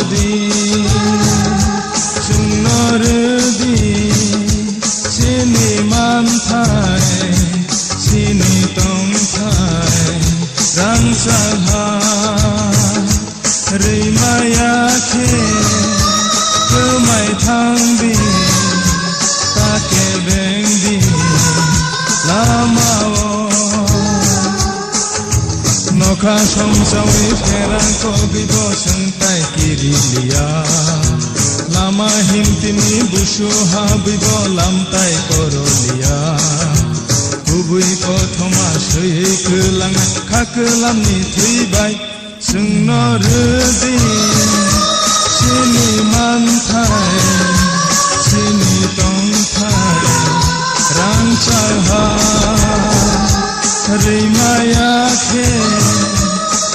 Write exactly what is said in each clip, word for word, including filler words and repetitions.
Di, chwngno rw di, chini manthai, chini tongthai, rangchak ha. Rwimaya khe kwmai thang di, ta kebeng di lama-o. Nokha songchaui pherang kogwi bo chwng tai kiri liya. Lama himtini busu habwi bo lam tai koro liya. Kubui kothoma swiwi kwlang kha kwlamni thwi bai. Chwngno rw di, chini manthai, chini tongthai, rangchak ha. Rwimaya khe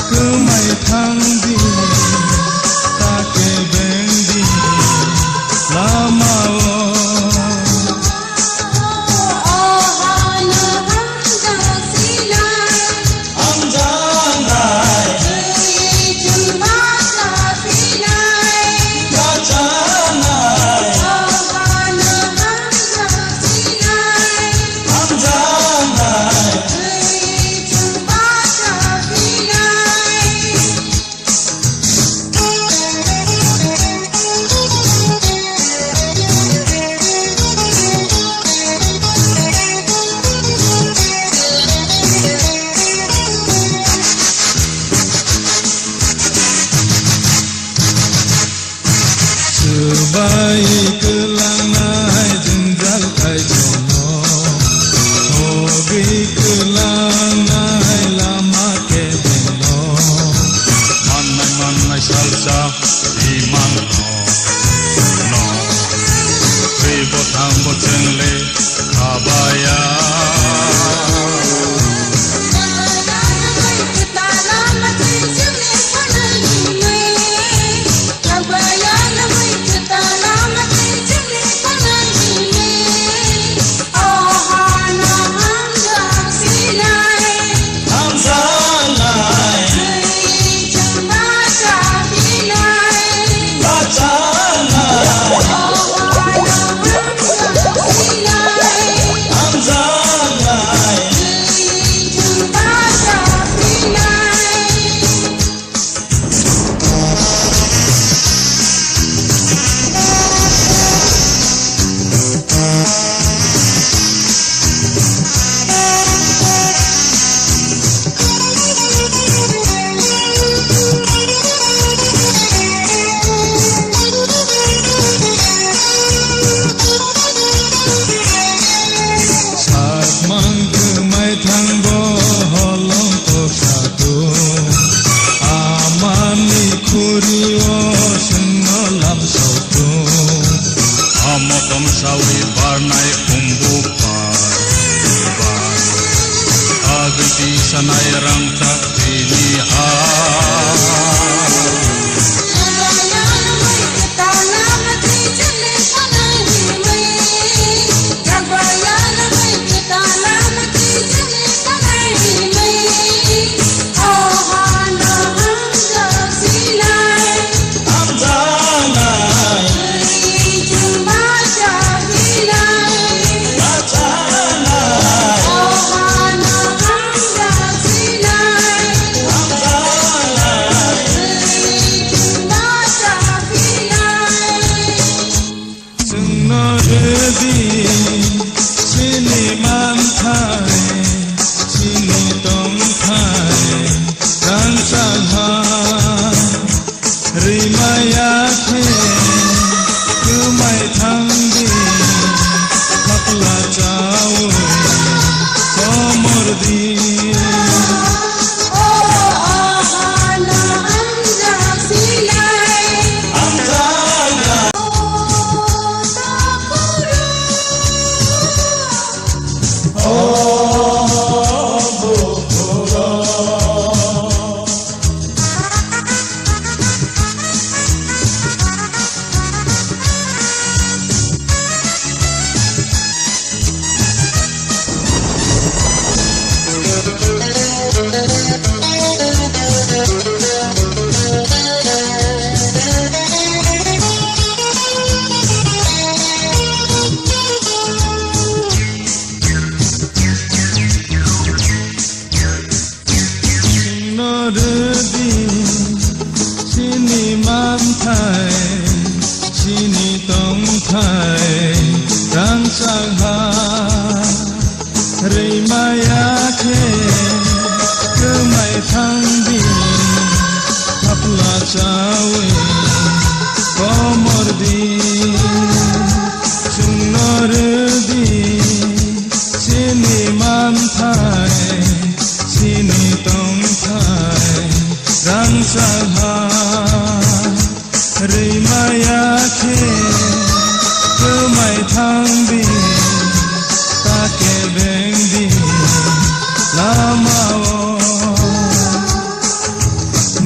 kwmai thang di, ta kebeng di lama-o. Swbai kwlangnai jwngjal kaitorno, hogwi kwlangnai lama kebengno. Mannai mannai salsa imangno, no, twibo thangbo chwngle khabaya. Sakmang kwmai thangbo holong toksa tung, amani khuri-o chwngno lamsok tung. Amo tomsawi barnai kumbu pai bai, agwi tisanai rangchak tini ha. Chwngno rw di, chini manthai, chini tongthai, rangchak ha. Rwimaya khe kwmai thang di, khakla chaui komor di. Amthai, chini tongthai, rangchak ha, rwimaya khe, kwmai thang di, thapla chawi, komor di, chwngno rw di, chini manthai, chini tongthai, rangchak ha. Rwimaya khe kwmai thang di, ta kebeng di lama-o.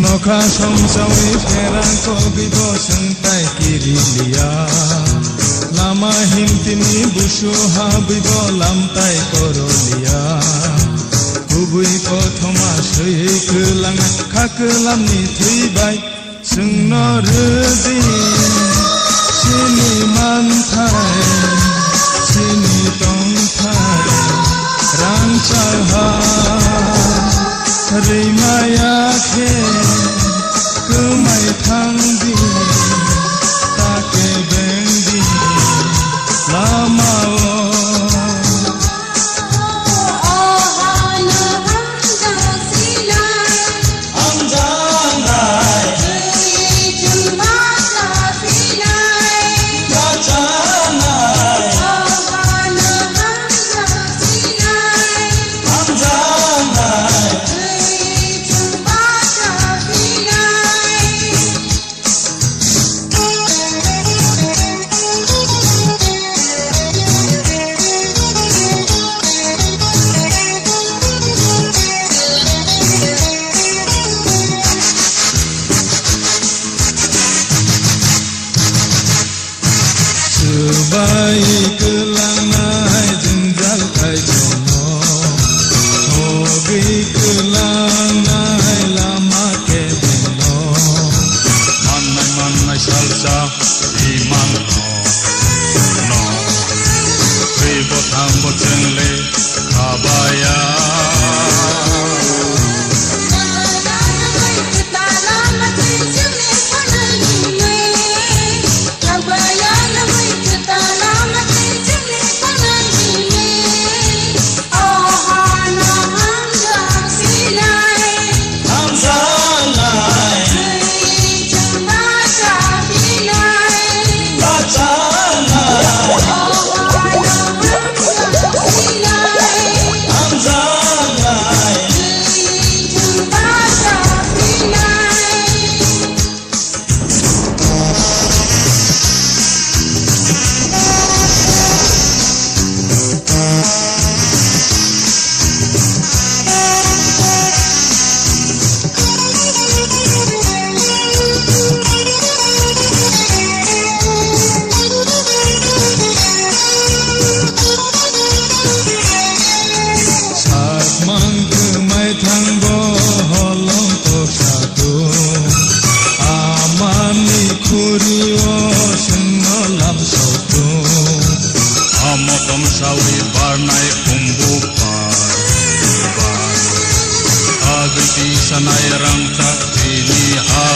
Nokha songchawi pherang kogwi bo swngtai kiri liya. Lama himtini busu habwi bo lamtai koro liya. Kubui kothoma swi kwlang kha kwlamni thwi bai. Chwngno rw di, chini manthai, chini tongthai, rangchak ha, rwimaya khe, kwmai thang di, ta kebeng di, lama-o. Swbai kwlangnai jwngjal kaitorno, thogwi kwlangnai lama kebengno, mannai mannai salsa imangno, no, twi bo thang bo chwngle khabaya. Sakmang kwmai thang bo holong toksa tung, amani khuri-o chwngno lamsok tung. Amo tomsawi barnai kumbu bar, bar. Agwi tisanai rangchak tini ha.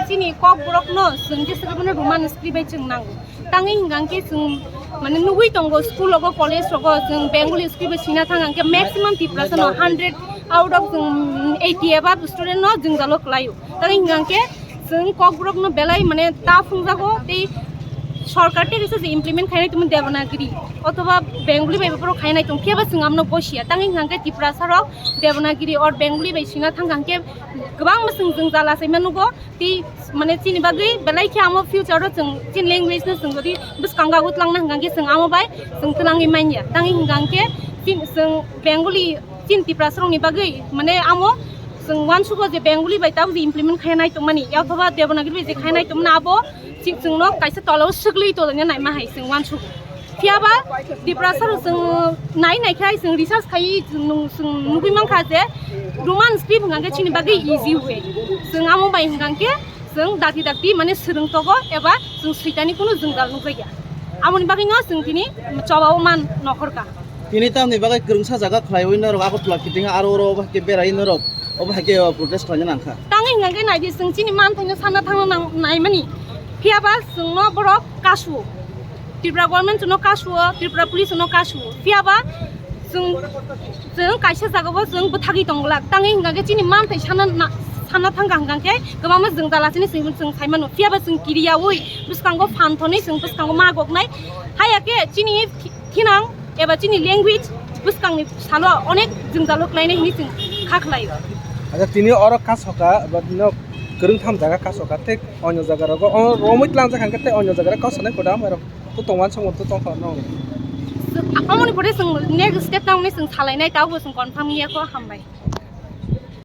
Chini Kokborok no chwng jesa khe bono Roman script bai chwng nango. Tangwi hwnkha khe chwng mane nugwi tongo school rogo, college rogo chwng Bengali script bai swina thang hwnkhe maximum Tiprasa no hundred out of chwng eighty above student no jwngjalo kwlaio. Tangwi hwnkha khe chwng Kokborok no belai mane ta phungjago tei sorkar tei kisa je implement khainai tongmani Devanagiri othoba Bengali bai boporo khainai tong phiya ba chwng amno bosia. Tangwi hwnkha khe Tiprasa rok Devanagiri or Bengali bai swina thang hwnkha khe kwbangma chwng jwngjal achaima nugo. Tei mane chini bagwi belai khe amo future o chwng chini language no chwng jodi bwskango agwi twlangna hwnkha khe chwng amo bai chwng twlangwi manya. Tangwi hwnkha khe chini chwng Bengali chini Tiprasa rokni bagwi mane amo chwng uansugo je Bengali bai tabuk je implement khainai tongmani, ya othoba Devanagiri bai je khainai tongmani abo chi-, chwngno kaisa tolao swgwlwi tonglaina naima hai chwng uansugo. Phiya ba Tiprasa rok chwng nai nai khe chwng research khai chwng nung-, chwng nugwi mankha je Roman script hwnkha khe chini bagwi easy way. Chwng amo bai hwnkha khe chwng dakti dakti mane swrwng togo eba chwng switani kunu jwngjal nukjakya. Amoni bagwi no chwng tini chobao man nokhorkha. Tini tamni bagwi kwrwngsa jaga khlaiwi norok Agartala kiting aro oro obo hai khe berai norok obo hai khe protest khlaina nangkha. Tangwi hwnkha khe naidi chwng chini manthaino sana thangna nang-, naimani. Phiya ba chwngno borok kasu. Tripura government chwngno kasuo, Tripura police chwngno kasuo. Phiya ba chwng, chwng kaisa jagao chwng bwthagwi tongglak. Tangwi hwnkha khe chini manthai sana na-, sana thangkha hwnkha khe kwbangma jwngjal achini chwng, chwng sai mano. Phiya ba chwng kiriyaui bwskango phan thonwi chwng bwskango ma goknai. Haiya khe chini thi-, thinang eba chini language bwskangni salo onek jwngjalo khlainai hinwi chwng kha khlaio. Acha tini oro kasoka, ba tini kwrwngtham jaga kasoka, tei onyo jaga rogo, o romwi tlangjak hwnkhe tei onyo jaga rok kasanai koda amai rok. To tongwan songo to tongkha no. Amoni pore chwng next step tangmani chwng salainai, tabukbo chwng confirm wngya kho, hambai.